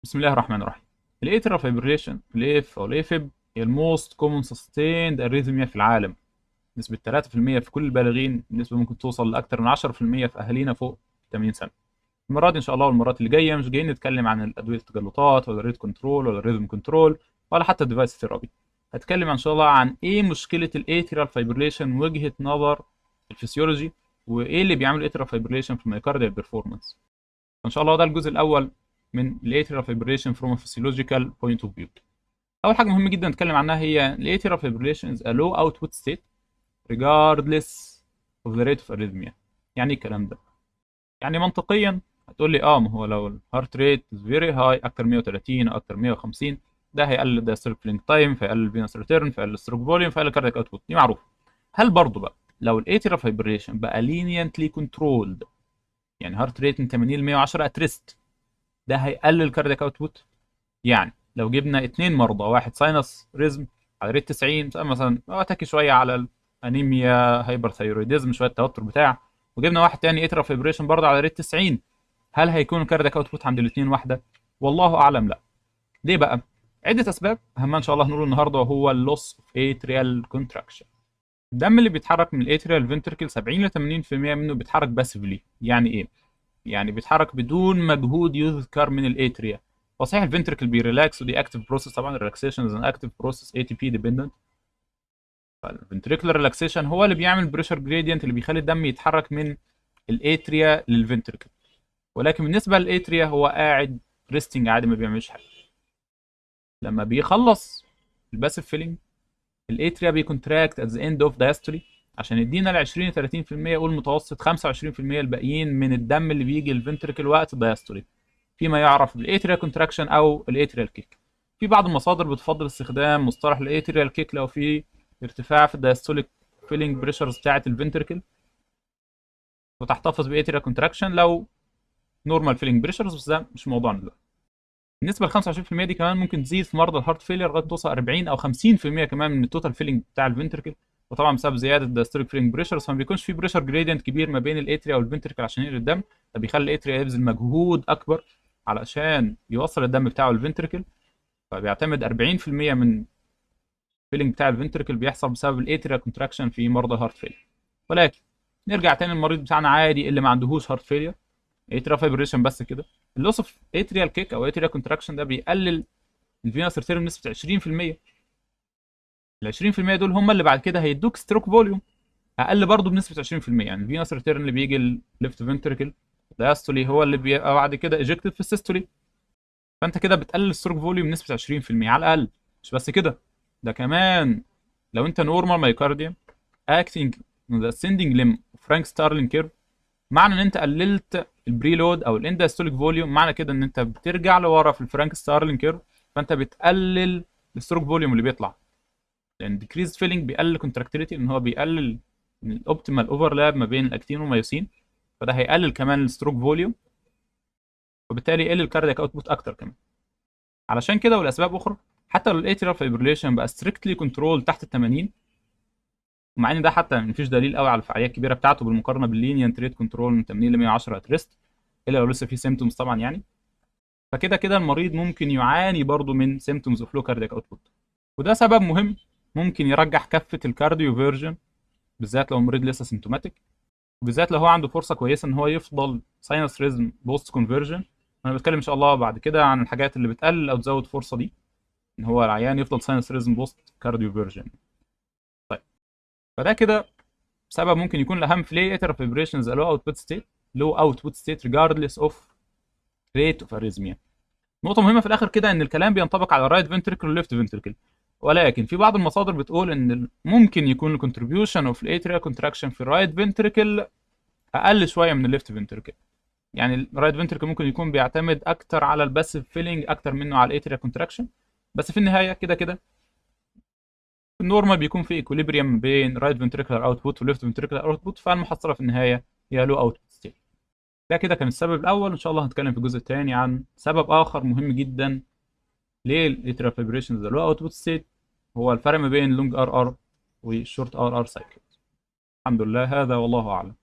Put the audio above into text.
بسم الله الرحمن الرحيم. ال atrial fibrillation، ال AF او ال AFib، هي ال most common sustained arrhythmia في العالم، نسبة 3% في كل البالغين، النسبة ممكن توصل لأكثر من 10% في أهالينا فوق 80 سنة. المرة دي إن شاء الله والمرات اللي جاية مش جايين نتكلم عن أدوية التجلطات ولا ال rate control ولا ال rhythm control ولا حتى ال device therapy. هتكلم إن شاء الله عن إيه مشكلة ال atrial fibrillation من وجهة نظر الفسيولوجي، وإيه اللي بيعمل ال atrial fibrillation في ال myocardial performance. فإن شاء الله ده الجزء الأول من ال atrial fibrillation from physiological point of view. اول حاجة مهمة جدا نتكلم عنها هي ال atrial fibrillation is a low output state regardless of the rate of arrhythmia. يعني ايه الكلام ده؟ يعني منطقيا هتقول لي ما هو لو ال heart rate is very high اكتر 130 او اكتر 150، ده هيقلل ال diastolic filling time، فيقلل ال venous return، فيقلل ال stroke volume، فيقلل ال cardiac output، دي معروفه. هل برضه بقى لو ال atrial fibrillation بقى leniently controlled، يعني heart rate من 80 ل 110 at rest، ده هيقلل cardiac output؟ يعني لو جبنا اتنين مرضى، واحد sinus rhythm على rate 90 مثلا، tachy شوية على الانيميا، hyperthyroidism، شوية توتر بتاع، وجبنا واحد تاني atrial fibrillation برضه على rate 90، هل هيكون ال cardiac output عند الاثنين واحده؟ والله اعلم لا. ليه بقى؟ عده اسباب، اهمها ان شاء الله هنقوله النهارده وهو ال loss of atrial contraction. الدم اللي بيتحرك من ال atrial ventricle 70 ل 80% منه بيتحرك passively. يعني ايه؟ يعني بيتحرك بدون مجهود يذكر من ال atria. وصحيح ال ventricle بي relax، ودي active process طبعا، ال relaxation is an active process ATP dependent. فال ventricular relaxation هو اللي بيعمل pressure gradient اللي بيخلي الدم يتحرك من ال atria لل ventricle، ولكن بالنسبة لل atria هو قاعد resting عادي، ما بيعملش حاجه. لما بيخلص ال passive filling، ال atria بي contract at the end of diastole عشان يدينا ال 20 30%، قول متوسط 25% الباقيين من الدم اللي بيجي ال ventricle وقت ال diastole، فيما يعرف بال atrial contraction او ال atrial kick. في بعض المصادر بتفضل استخدام مصطلح ال atrial kick لو في ارتفاع في ال diastolic filling pressures بتاعه ال ventricle، وتحتفظ ب atrial contraction لو normal filling pressures، بس ده مش موضوعنا دلوقتي. بالنسبة ل 25% دي كمان ممكن تزيد في مرضى ال heart failure لغاية توصل 40 او 50% كمان من ال total filling بتاع ال ventricle، وطبعا بسبب زيادة ال diastolic filling pressures فما بيكونش في pressure gradient كبير ما بين ال atria وال ventricle عشان ينقل الدم، ده بيخلي ال atria يبذل مجهود اكبر علشان يوصل الدم بتاعه لل ventricle، فبيعتمد 40% من filling بتاع ال ventricle بيحصل بسبب ال atrial contraction في مرضى ال heart failure. ولكن نرجع تاني للمريض بتاعنا عادي اللي ما عندهوش heart failure، atrial fibrillation بس كده، ال loss of atrial kick او atrial contraction ده بيقلل ال venous return بنسبة 20%. ال 20% دول هم اللي بعد كده هيدوك stroke volume اقل برضه بنسبة 20%. يعني ال venous return اللي بيجي ال left ventricle diastole هو اللي بيبقى بعد كده ejected في ال systole، فانت كده بتقلل ال stroke volume بنسبة 20% على الاقل. مش بس كده، ده كمان لو انت normal myocardium acting the ascending limb Frank Starling curve، معنى ان انت قللت ال preload او ال end diastolic volume، معنى كده ان انت بترجع لورا في ال Frank Starling curve، فانت بتقلل ال stroke volume اللي بيطلع، لان decreased filling بيقلل contractility، ان هو بيقلل من ال optimal overlap ما بين ال actin وال myosin، فده هيقلل كمان ال stroke volume، وبالتالي يقلل ال cardiac output اكتر كمان. علشان كده ولاسباب اخرى، حتى لو ال atrial fibrillation بقى strictly controlled تحت ال 80، ومع ان ده حتى مفيش دليل قوي على الفعالية الكبيرة بتاعته بالمقارنة بال lenient rate control من 80 ل 110 at rest، الا لو لسه في symptoms طبعا يعني، فكده كده المريض ممكن يعاني برضه من symptoms of low cardiac output، وده سبب مهم ممكن يرجح كفه ال cardioversion، بالذات لو المريض لسه symptomatic، وبالذات لو هو عنده فرصة كويسة ان هو يفضل sinus rhythm post conversion. انا بتكلم ان شاء الله بعد كده عن الحاجات اللي بتقلل او تزود الفرصة دي ان هو العيان يفضل sinus rhythm post cardioversion. طيب، فده كده سبب ممكن يكون الاهم في ليه atrial fibrillation is a low output state، low output state regardless of rate of arrhythmia. نقطة مهمة في الآخر كده، إن الكلام بينطبق على ال right ventricle وال left ventricle، ولكن في بعض المصادر بتقول إن ممكن يكون ال contribution of ال atrial contraction في ال right ventricle أقل شوية من ال left ventricle. يعني ال right ventricle ممكن يكون بيعتمد أكتر على ال passive filling أكتر منه على ال atrial contraction، بس في النهاية كده كده في ال normal بيكون في equilibrium بين right ventricular output و left ventricular output، فالمحصلة في النهاية هي low output state. ده كده كان السبب الأول. إن شاء الله هنتكلم في الجزء الثاني عن سبب آخر مهم جدا ليه ال atrial fibrillation is low output state، هو الفرق ما بين long RR وال short RR cycle. الحمد لله، هذا والله أعلم.